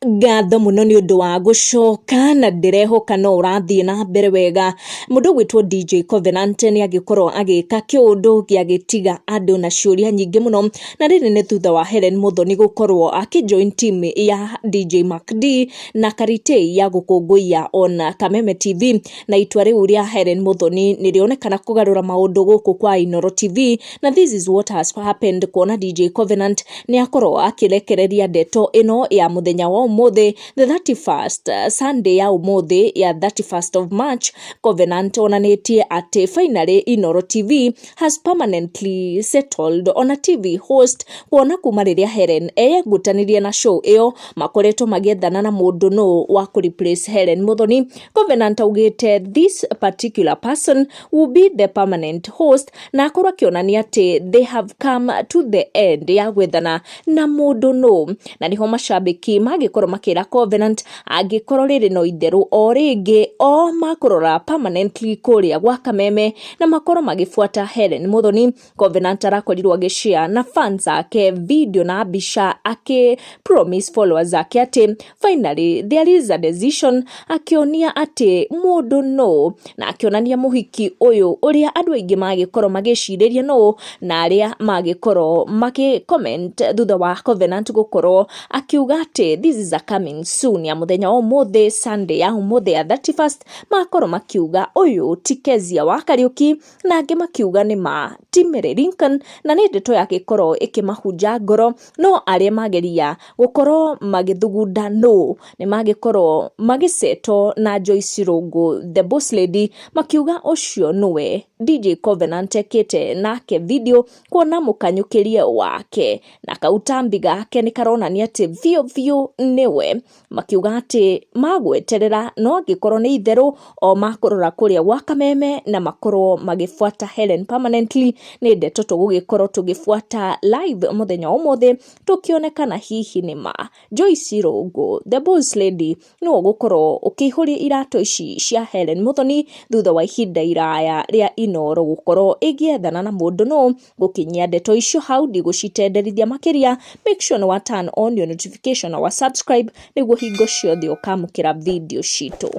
Ngatho mũno nĩ ũndũ wa gũcoka na ndĩrehoka no ũrathiĩ na mbere wega. Mũndũ ũgwĩtwo DJ Covenant nĩ agĩkorwo agĩka kĩũndũ gĩagĩtiga andũ na ciũria nyingĩ mũno, na rĩrĩ nĩ thutha wa Helen Muthoni gũkorwo akĩ join team ya DJ Mac D na Karitei ya gũkũngũiya on Kameme TV, na itua rĩu rĩa Helen Muthoni nĩ rĩonekana kũgarũra maũndũ gũkũ kwa Inooro TV. Na this is what has happened, kuona DJ Covenant nĩ akorwo akĩrekereria ndeto ĩno ya mũthenya wa ũmũthĩ, the 31st, Sunday ya ũmũthĩ ya 31st of March. Covenant onanĩtie atĩ finally Inooro TV has permanently settled on a TV host, kuona kuma rĩrĩa Helen eyengutanirie na show ĩyo makoretwo magĩethana na mũndũ nũ wa kũ replace Helen Muthoni. Covenant augĩte this particular person will be the permanent host, na akorwo akĩonania atĩ they have come to the end ya gwethana na mũndũ nũ, na nĩho macambĩki magĩkorwo makĩra Covenant angĩkorwo rĩrĩ no itherũ o rĩngĩ o makũrora permanently kũrĩa gwa Kameme na makorwo magĩbuata Helen Muthoni. Covenant arakorirwo agĩshare na fans ake video na mbica akĩ promise followers ake atĩ finally there is a decision, akĩonia atĩ mũndũ no na akĩonania mũhiki ũyũ ũrĩa andũ aingĩ magĩkorwo magĩcirĩria no na arĩa magĩkorwo magĩ comment thutha wa Covenant gũkorwo akiuga atĩ this is a coming soon ya mũthenya wa ũmũthĩ, Sunday ya ũmũthĩ ya 31st, makorwo makiuga ũyũ ti Kezia wa Kariuki, na angĩ makiuga nĩ ma ti Mary Lincoln, na nĩ ndeto yagĩkorwo ĩkĩmahunja ngoro. No arĩa mageria gũkorwo magĩthugunda no nĩ magĩkorwo magĩcetwo na Joyce Rũngũ, the boss lady, makiuga ũcio nĩwe DJ Covenant ekĩte nake video, kuona mũkanyũkĩrie wake na kautambi gake nĩ karonania atĩ biũ biũ nĩwe. Makiuga atĩ magweterera, no angĩkorwo nĩ itherũ o makũrora kũrĩa gwa Kameme na makorwo magĩbuata Helen permanently. Nĩ ndeto tũgũgĩkorwo tũgĩbuata live mũthenya wa ũmũthĩ, tũkĩonekana hihi nĩ ma Joyce Rũngũ, the boss lady, nĩwe ũgũkorwo ũkĩihũria iratũ ici cia Helen Muthoni thutha wa ihinda iraya rĩa Inooro gũkorwo ĩgĩethana na mũndũ nũ. Gũkinyia ndeto icio hau, ndigũcitenderithia makĩria. Make sure nĩ wa turn on your notification na wa subscribe nĩguo hingo ciothe ũkamũkĩra video citũ.